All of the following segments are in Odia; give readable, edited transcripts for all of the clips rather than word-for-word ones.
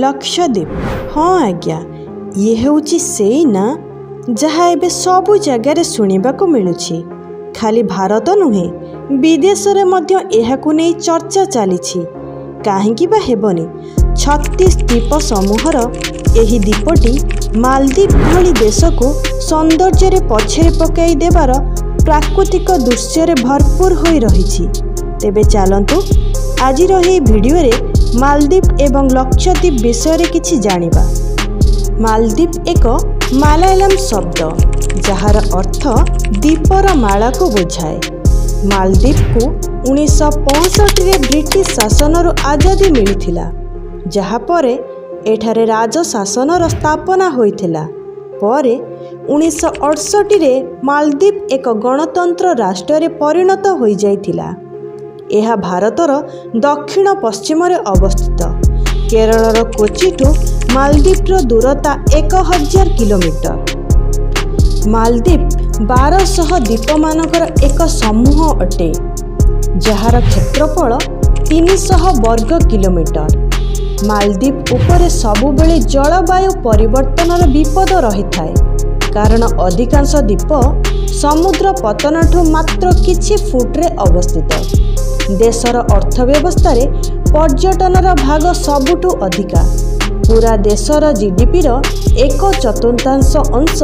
ଲକ୍ଷଦ୍ୱୀପ, ହଁ ଆଜ୍ଞା, ଇଏ ହେଉଛି ସେଇ ନାଁ ଯାହା ଏବେ ସବୁ ଜାଗାରେ ଶୁଣିବାକୁ ମିଳୁଛି। ଖାଲି ଭାରତ ନୁହେଁ, ବିଦେଶରେ ମଧ୍ୟ ଏହାକୁ ନେଇ ଚର୍ଚ୍ଚା ଚାଲିଛି। କାହିଁକି ବା ହେବନି, 36 ଦ୍ୱୀପ ସମୂହର ଏହି ଦ୍ୱୀପଟି ମାଲଦ୍ୱୀପ ଭଳି ଦେଶକୁ ସୌନ୍ଦର୍ଯ୍ୟରେ ପଛରେ ପକାଇ ଦେବାର ପ୍ରାକୃତିକ ଦୃଶ୍ୟରେ ଭରପୁର ହୋଇ ରହିଛି। ତେବେ ଚାଲନ୍ତୁ ଆଜିର ଏହି ଭିଡ଼ିଓରେ ମାଲଦ୍ୱୀପ ଏବଂ ଲକ୍ଷଦ୍ୱୀପ ବିଷୟରେ କିଛି ଜାଣିବା। ମାଲଦ୍ୱୀପ ଏକ ମାଲାୟାଲମ ଶବ୍ଦ, ଯାହାର ଅର୍ଥ ଦ୍ୱୀପର ମାଳାକୁ ବୁଝାଏ। ମାଲଦ୍ୱୀପକୁ 1965ରେ ବ୍ରିଟିଶ ଶାସନରୁ ଆଜାଦି ମିଳିଥିଲା, ଯାହା ପରେ ଏଠାରେ ରାଜଶାସନର ସ୍ଥାପନା ହୋଇଥିଲା। ପରେ 1968ରେ ମାଲଦ୍ୱୀପ ଏକ ଗଣତନ୍ତ୍ର ରାଷ୍ଟ୍ରରେ ପରିଣତ ହୋଇଯାଇଥିଲା। ଏହା ଭାରତର ଦକ୍ଷିଣ ପଶ୍ଚିମରେ ଅବସ୍ଥିତ। କେରଳର କୋଚିଠୁ ମାଲଦ୍ୱୀପର ଦୂରତା 1000 କିଲୋମିଟର। ମାଲଦ୍ୱୀପ 1200 ଦ୍ୱୀପମାନଙ୍କର ଏକ ସମୂହ ଅଟେ, ଯାହାର କ୍ଷେତ୍ରଫଳ 300 ବର୍ଗ କିଲୋମିଟର। ମାଲଦ୍ୱୀପ ଉପରେ ସବୁବେଳେ ଜଳବାୟୁ ପରିବର୍ତ୍ତନର ବିପଦ ରହିଥାଏ, କାରଣ ଅଧିକାଂଶ ଦ୍ୱୀପ ସମୁଦ୍ର ପତନଠୁ ମାତ୍ର କିଛି ଫୁଟରେ ଅବସ୍ଥିତ। ଦେଶର ଅର୍ଥ ବ୍ୟବସ୍ଥାରେ ପର୍ଯ୍ୟଟନର ଭାଗ ସବୁଠୁ ଅଧିକା। ପୁରା ଦେଶର ଜିଡିପିର ଏକ ଚତୁର୍ଥାଂଶ ଅଂଶ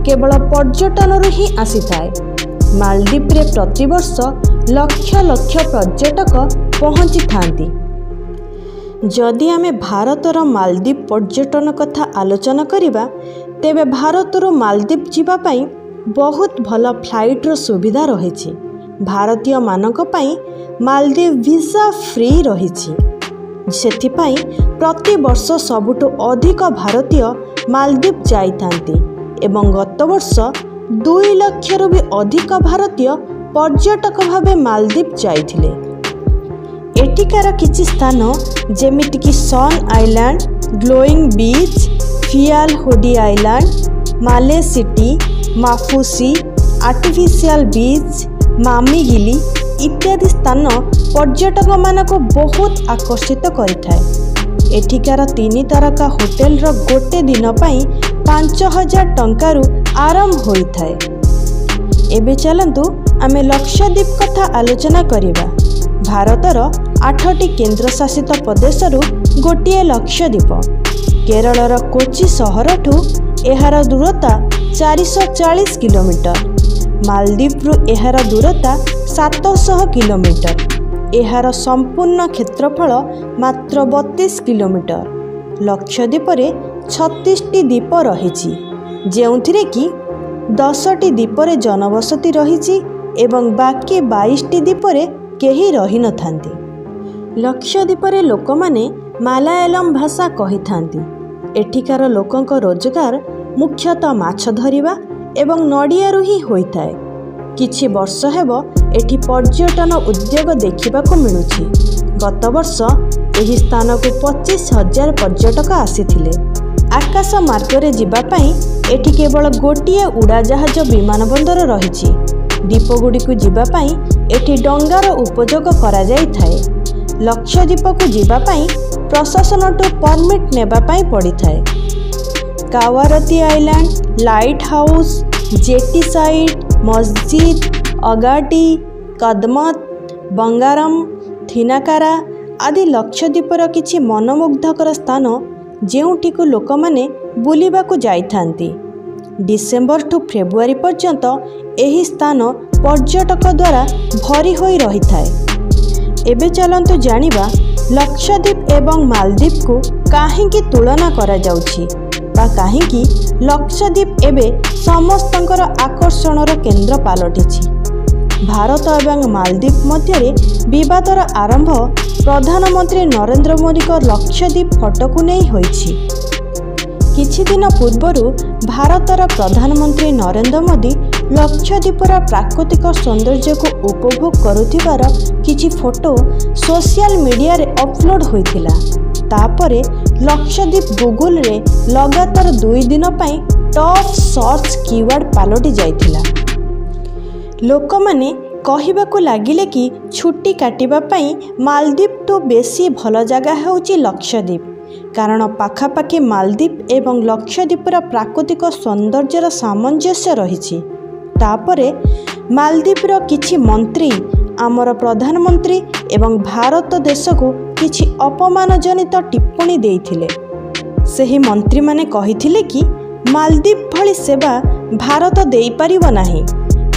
କେବଳ ପର୍ଯ୍ୟଟନରୁ ହିଁ ଆସିଥାଏ। ମାଲଦ୍ୱୀପରେ ପ୍ରତିବର୍ଷ ଲକ୍ଷ ଲକ୍ଷ ପର୍ଯ୍ୟଟକ ପହଞ୍ଚିଥାନ୍ତି। ଯଦି ଆମେ ଭାରତର ମାଲଦ୍ୱୀପ ପର୍ଯ୍ୟଟନ କଥା ଆଲୋଚନା କରିବା, ତେବେ ଭାରତରୁ ମାଲଦ୍ୱୀପ ଯିବା ପାଇଁ ବହୁତ ଭଲ ଫ୍ଲାଇଟ୍ର ସୁବିଧା ରହିଛି। ଭାରତୀୟମାନଙ୍କ ପାଇଁ ମାଲଦ୍ୱୀପ ଭିସା ଫ୍ରି ରହିଛି। ସେଥିପାଇଁ ପ୍ରତିବର୍ଷ ସବୁଠୁ ଅଧିକ ଭାରତୀୟ ମାଲଦ୍ୱୀପ ଯାଇଥାନ୍ତି ଏବଂ ଗତ ବର୍ଷ 2 ଲକ୍ଷରୁ ବି ଅଧିକ ଭାରତୀୟ ପର୍ଯ୍ୟଟକ ଭାବେ ମାଲଦ୍ୱୀପ ଯାଇଥିଲେ। ଏଠିକାର କିଛି ସ୍ଥାନ ଯେମିତିକି Sun Island, glowing beach, Fiyal Hodi island, Male city, Maafushi, artificial beach, Maamigili ଇତ୍ୟାଦି ସ୍ଥାନ ପର୍ଯ୍ୟଟକମାନଙ୍କୁ ବହୁତ ଆକର୍ଷିତ କରିଥାଏ। ଏଠିକାର 3 ତାରକା ହୋଟେଲର ଗୋଟେ ଦିନ ପାଇଁ 5000 ଟଙ୍କାରୁ ଆରମ୍ଭ ହୋଇଥାଏ। ଏବେ ଚାଲନ୍ତୁ ଆମେ ଲକ୍ଷଦ୍ୱୀପ କଥା ଆଲୋଚନା କରିବା। ଭାରତର 8ଟି କେନ୍ଦ୍ରଶାସିତ ପ୍ରଦେଶରୁ ଗୋଟିଏ ଲକ୍ଷଦ୍ୱୀପ। କେରଳର କୋଚି ସହରଠୁ ଏହାର ଦୂରତା 440 କିଲୋମିଟର। ମାଲଦ୍ୱୀପରୁ ଏହାର ଦୂରତା 700 କିଲୋମିଟର। ଏହାର ସମ୍ପୂର୍ଣ୍ଣ କ୍ଷେତ୍ରଫଳ ମାତ୍ର 32 କିଲୋମିଟର। ଲକ୍ଷଦ୍ୱୀପରେ 36ଟି ଦ୍ୱୀପ ରହିଛି, ଯେଉଁଥିରେ କି 10ଟି ଦ୍ୱୀପରେ ଜନବସତି ରହିଛି ଏବଂ ବାକି 22ଟି ଦ୍ୱୀପରେ କେହି ରହିନଥାନ୍ତି। ଲକ୍ଷଦ୍ୱୀପରେ ଲୋକମାନେ ମାଲାୟାଲମ ଭାଷା କହିଥାନ୍ତି। ଏଠିକାର ଲୋକଙ୍କ ରୋଜଗାର ମୁଖ୍ୟତଃ ମାଛ ଧରିବା ଏବଂ ନଡ଼ିଆରୁ ହିଁ ହୋଇଥାଏ। କିଛି ବର୍ଷ ହେବ ଏଠି ପର୍ଯ୍ୟଟନ ଉଦ୍ୟୋଗ ଦେଖିବାକୁ ମିଳୁଛି। ଗତ ବର୍ଷ ଏହି ସ୍ଥାନକୁ 25,000 ପର୍ଯ୍ୟଟକ ଆସିଥିଲେ। ଆକାଶ ମାର୍ଗରେ ଯିବା ପାଇଁ ଏଠି କେବଳ ଗୋଟିଏ ଉଡ଼ାଜାହାଜ ବିମାନ ବନ୍ଦର ରହିଛି। ଦ୍ୱୀପଗୁଡ଼ିକୁ ଯିବା ପାଇଁ ଏଠି ଡଙ୍ଗାର ଉପଯୋଗ କରାଯାଇଥାଏ। ଲକ୍ଷଦ୍ୱୀପକୁ ଯିବା ପାଇଁ ପ୍ରଶାସନଠୁ ପରମିଟ୍ ନେବା ପାଇଁ ପଡ଼ିଥାଏ। Kavaratti island, light house, jetty site, ମସଜିଦ, ଅଗାଟି, କଦମତ, ବଙ୍ଗାରମ, ଥିନାକାରା ଆଦି ଲକ୍ଷଦ୍ୱୀପର କିଛି ମନମୁଗ୍ଧକର ସ୍ଥାନ, ଯେଉଁଠିକୁ ଲୋକମାନେ ବୁଲିବାକୁ ଯାଇଥାନ୍ତି। ଡିସେମ୍ବରଠୁ ଫେବୃଆରୀ ପର୍ଯ୍ୟନ୍ତ ଏହି ସ୍ଥାନ ପର୍ଯ୍ୟଟକ ଦ୍ୱାରା ଭରି ହୋଇ ରହିଥାଏ। ଏବେ ଚାଲନ୍ତୁ ଜାଣିବା ଲକ୍ଷଦ୍ୱୀପ ଏବଂ ମାଲଦ୍ୱୀପକୁ କାହିଁକି ତୁଳନା କରାଯାଉଛି ବା କାହିଁକି ଲକ୍ଷଦ୍ୱୀପ ଏବେ ସମସ୍ତଙ୍କର ଆକର୍ଷଣର କେନ୍ଦ୍ର ପାଲଟିଛି। ଭାରତ ଏବଂ ମାଲଦ୍ୱୀପ ମଧ୍ୟରେ ବିବାଦର ଆରମ୍ଭ ପ୍ରଧାନମନ୍ତ୍ରୀ ନରେନ୍ଦ୍ର ମୋଦିଙ୍କ ଲକ୍ଷଦ୍ୱୀପ ଫଟୋକୁ ନେଇ ହୋଇଛି। କିଛି ଦିନ ପୂର୍ବରୁ ଭାରତର ପ୍ରଧାନମନ୍ତ୍ରୀ ନରେନ୍ଦ୍ର ମୋଦି ଲକ୍ଷଦ୍ୱୀପର ପ୍ରାକୃତିକ ସୌନ୍ଦର୍ଯ୍ୟକୁ ଉପଭୋଗ କରୁଥିବାର କିଛି ଫଟୋ ସୋସିଆଲ ମିଡ଼ିଆରେ ଅପଲୋଡ଼ ହୋଇଥିଲା। ତାପରେ ଲକ୍ଷଦ୍ୱୀପ ଗୁଗୁଲରେ ଲଗାତାର 2 ଦିନ ପାଇଁ ଟପ୍ ସର୍ଚ୍ଚ କିୱାର୍ଡ଼ ପାଲଟି ଯାଇଥିଲା। ଲୋକମାନେ କହିବାକୁ ଲାଗିଲେ କି ଛୁଟି କାଟିବା ପାଇଁ ମାଲଦ୍ୱୀପଠୁ ବେଶୀ ଭଲ ଜାଗା ହେଉଛି ଲକ୍ଷଦ୍ୱୀପ। କାରଣ ପାଖାପାଖି ମାଲଦ୍ୱୀପ ଏବଂ ଲକ୍ଷଦ୍ୱୀପର ପ୍ରାକୃତିକ ସୌନ୍ଦର୍ଯ୍ୟର ସାମଞ୍ଜସ୍ୟ ରହିଛି। ତାପରେ ମାଲଦ୍ୱୀପର କିଛି ମନ୍ତ୍ରୀ ଆମର ପ୍ରଧାନମନ୍ତ୍ରୀ ଏବଂ ଭାରତ ଦେଶକୁ କିଛି ଅପମାନଜନିତ ଟିପ୍ପଣୀ ଦେଇଥିଲେ। ସେହି ମନ୍ତ୍ରୀମାନେ କହିଥିଲେ କି ମାଲଦ୍ୱୀପ ଭଳି ସେବା ଭାରତ ଦେଇପାରିବ ନାହିଁ।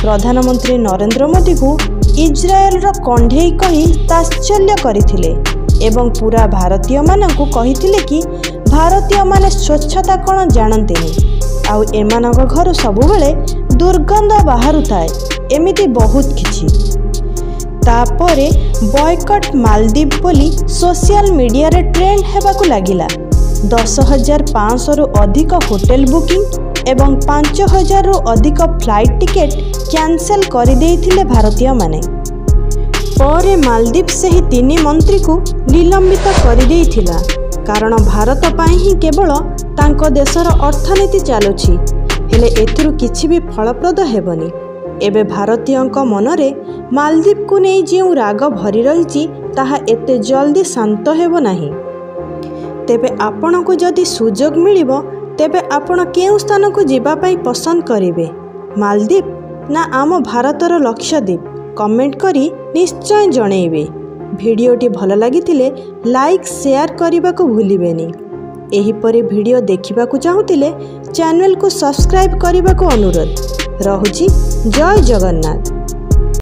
ପ୍ରଧାନମନ୍ତ୍ରୀ ନରେନ୍ଦ୍ର ମୋଦିକୁ ଇଜ୍ରାଏଲର କଣ୍ଢେଇ କହି ତାତ୍ସଲ୍ୟ କରିଥିଲେ ଏବଂ ପୁରା ଭାରତୀୟମାନଙ୍କୁ କହିଥିଲେ କି ଭାରତୀୟମାନେ ସ୍ୱଚ୍ଛତା କ'ଣ ଜାଣନ୍ତିନି, ଆଉ ଏମାନଙ୍କ ଘରୁ ସବୁବେଳେ ଦୁର୍ଗନ୍ଧ ବାହାରୁଥାଏ, ଏମିତି ବହୁତ କିଛି। ତାପରେ ବୟକଟ୍ ମାଲଦ୍ୱୀପ ବୋଲି ସୋସିଆଲ ମିଡ଼ିଆରେ ଟ୍ରେଣ୍ଡ ହେବାକୁ ଲାଗିଲା। 10,500ରୁ ଅଧିକ ହୋଟେଲ ବୁକିଂ ଏବଂ 5,000ରୁ ଅଧିକ ଫ୍ଲାଇଟ୍ ଟିକେଟ୍ କ୍ୟାନସେଲ୍ କରିଦେଇଥିଲେ ଭାରତୀୟମାନେ। ପରେ ମାଲଦ୍ୱୀପ ସେହି 3 ମନ୍ତ୍ରୀକୁ ନିଲମ୍ବିତ କରିଦେଇଥିଲା, କାରଣ ଭାରତ ପାଇଁ ହିଁ କେବଳ ତାଙ୍କ ଦେଶର ଅର୍ଥନୀତି ଚାଲୁଛି। ହେଲେ ଏଥିରୁ କିଛି ବି ଫଳପ୍ରଦ ହେବନି। ଏବେ ଭାରତୀୟଙ୍କ ମନରେ ମାଲଦ୍ୱୀପକୁ ନେଇ ଯେଉଁ ରାଗ ଭରି ରହିଛି, ତାହା ଏତେ ଜଲ୍ଦି ଶାନ୍ତ ହେବ ନାହିଁ। ତେବେ ଆପଣଙ୍କୁ ଯଦି ସୁଯୋଗ ମିଳିବ, ତେବେ ଆପଣ କେଉଁ ସ୍ଥାନକୁ ଯିବା ପାଇଁ ପସନ୍ଦ କରିବେ, ମାଲଦ୍ୱୀପ ନା ଆମ ଭାରତର ଲକ୍ଷଦ୍ୱୀପ? କମେଣ୍ଟ କରି ନିଶ୍ଚୟ ଜଣେଇବେ। ଭିଡ଼ିଓଟି ଭଲ ଲାଗିଥିଲେ ଲାଇକ୍, ସେୟାର କରିବାକୁ ଭୁଲିବେନି। ଏହିପରି ଭିଡ଼ିଓ ଦେଖିବାକୁ ଚାହୁଁଥିଲେ ଚ୍ୟାନେଲକୁ ସବସ୍କ୍ରାଇବ୍ କରିବାକୁ ଅନୁରୋଧ ରହୁଛି। ଜୟ ଜଗନ୍ନାଥ।